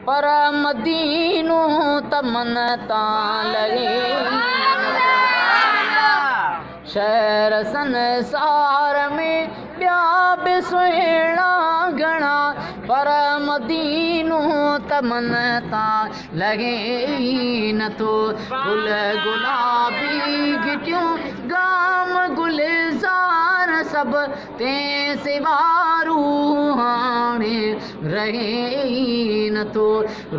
پر مدينو ته من تان لهي شهر سنسار ۾ ٻيا به سهڻا گهڻا، پر مدينو ته من تان لهي ئي نٿو. گل گلابي گهٽيون گام گلزار سڀ، تنهن سوا روح هاڻي رهي ئي نٿو.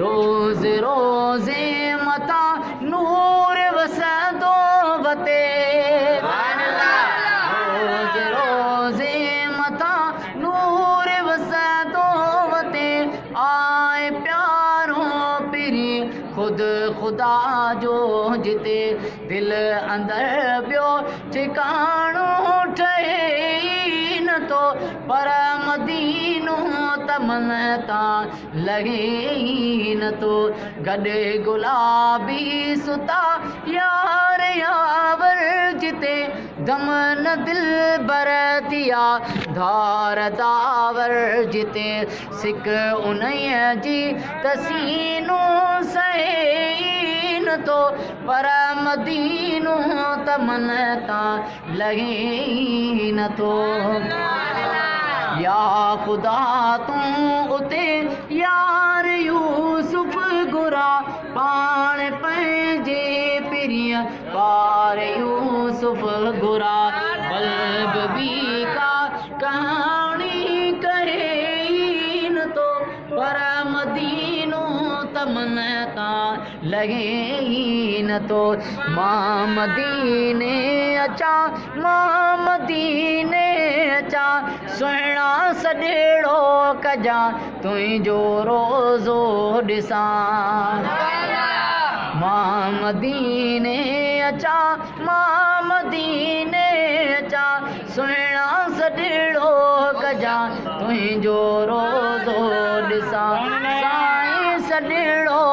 روز روز مٿان نور وسندو وتي، روز روز مٿان نور وسندو وتي، آءِ پيارو پرين خود خدا جو جتي، دل اندر ٻيو ٺڪاڻو ٺهي ئي نٿو، پر مدينو ته من تان لهي ئي نٿو. گڏ گلابي ستا يار ياور جتي، دم نه دلبر ٿيا ڌار داور جتي، سڪ انهيءَ جي ته سينو سهي ئي نٿو، پر مدينو ته من تان لهي ئي نٿو. يا خدا تون اتي يار يوسف گهرا، پاڻ پنهنجي پرينءَ پار يوسف گهرا، بلب به ڪا ڪهاڻي ڪهي ئي نٿو، پر مدينو ته من تان لهي ئي نٿو. مان مديني اچان، مان مديني اچان، سهڻا سڏڙو ڪجان، تنهنجو روزو ڏسان. مان مديني اچان، مان مديني اچان، سهڻا سڏڙو ڪجان، تنهنجو روزو ڏسان. سائين سڏڙو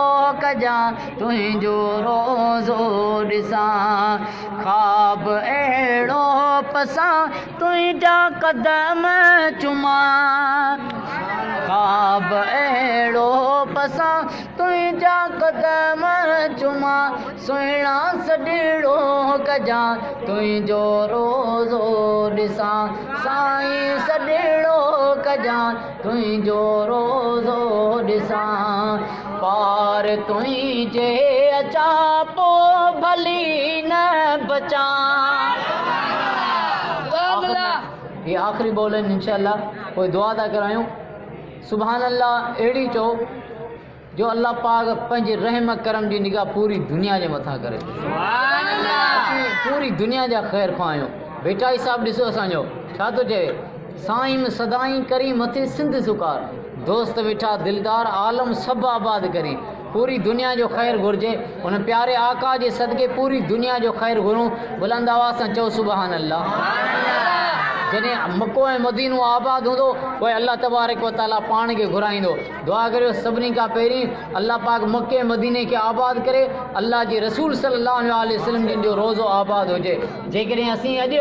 ڪجان، تنهنجو روزو ڏسان. خواب اهڙو پسان، تنهنجا قدم چمان، خواب اهڙو پسان، تنهنجا قدم چمان، سهڻا سڏڙو ڪجان، تنهنجو روزو ڏسان. سائين سڏڙو ڪجان، تنهنجو روزو ڏسان. پار تنهنجي اچان، پوءِ ڀلي نه بچان. هي آخري ٻول آهن انشا، پوءِ دعا ٿا ڪرايون. سبحان الله اهڙي چئو جو الله پاڪ پنهنجي رحم ڪرم جي نگاهه پوري دنيا جي مٿان ڪري. اسين پوري دنيا جا خير خواهه آهيون. ڀيٽائي صاحب ڏسو اسان جو ڇا ٿو چئي، سائين سدائين ڪرين مٿي سنڌ سڪار، دوست ويٺا دلدار عالم سڀ آباد ڪرين. پوري دنيا جو خير گهرجي، هن پياري آقا جي صدقي پوري دنيا جو خير گهرون. بلند آواز سان چئو سبحان الله. جڏهن مڪو ۽ مدينو آباد هوندو پوءِ الله تبارڪ و تعاليٰ پاڻ کي گهرائيندو. دعا ڪريو سڀني کان پهرين الله پاڪ مڪي مديني کي آباد ڪري، الله جي رسول صلي الله عليه وسلم جن جو روزو آباد هجي. جيڪڏهن اسين اڄ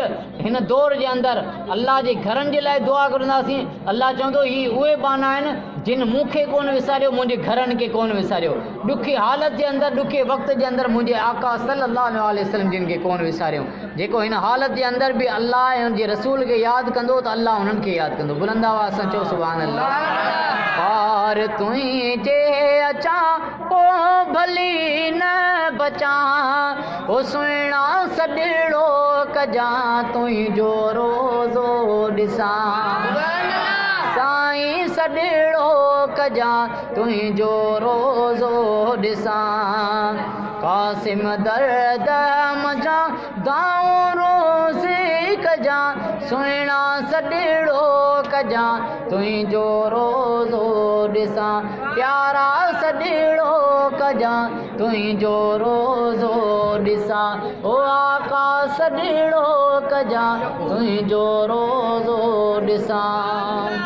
هن دور جي اندر الله جي گهرن جي لاءِ دعا ڪرنداسين، الله چوندو هي اهي ٻانها آهن جن مون کي ڪونه وساريو، منهنجي گهرن کي ڪونه وساريو، ڏکي حالت جي اندر ڏکي وقت جي اندر منهنجي آقا صلي الله عليه وسلم جن کي ڪونه وساريو. جيڪو هن حالت جي اندر به الله ۽ هن جي رسول کي ياد ڪندو ته الله هنن کي ياد ڪندو. بلند آواز سان چئو سبحان الله. پار تنهنجي اچان، پوءِ ڀلي نه بچان، او سهڻا سڏڙو ڪجان، تنهنجو روزو ڏسان. سائين سڏڙو ڪجان، تنهنجو روزو ڏسان. قاسم درد منجهان دانهون روز ڪجان، سهڻا سڏڙو ڪجان، تنهنجو روزو ڏسان. پيارا سڏڙو ڪجان، تنهنجو روزو ڏسان. او آقا سڏڙو ڪجان، تنهنجو روزو ڏسان.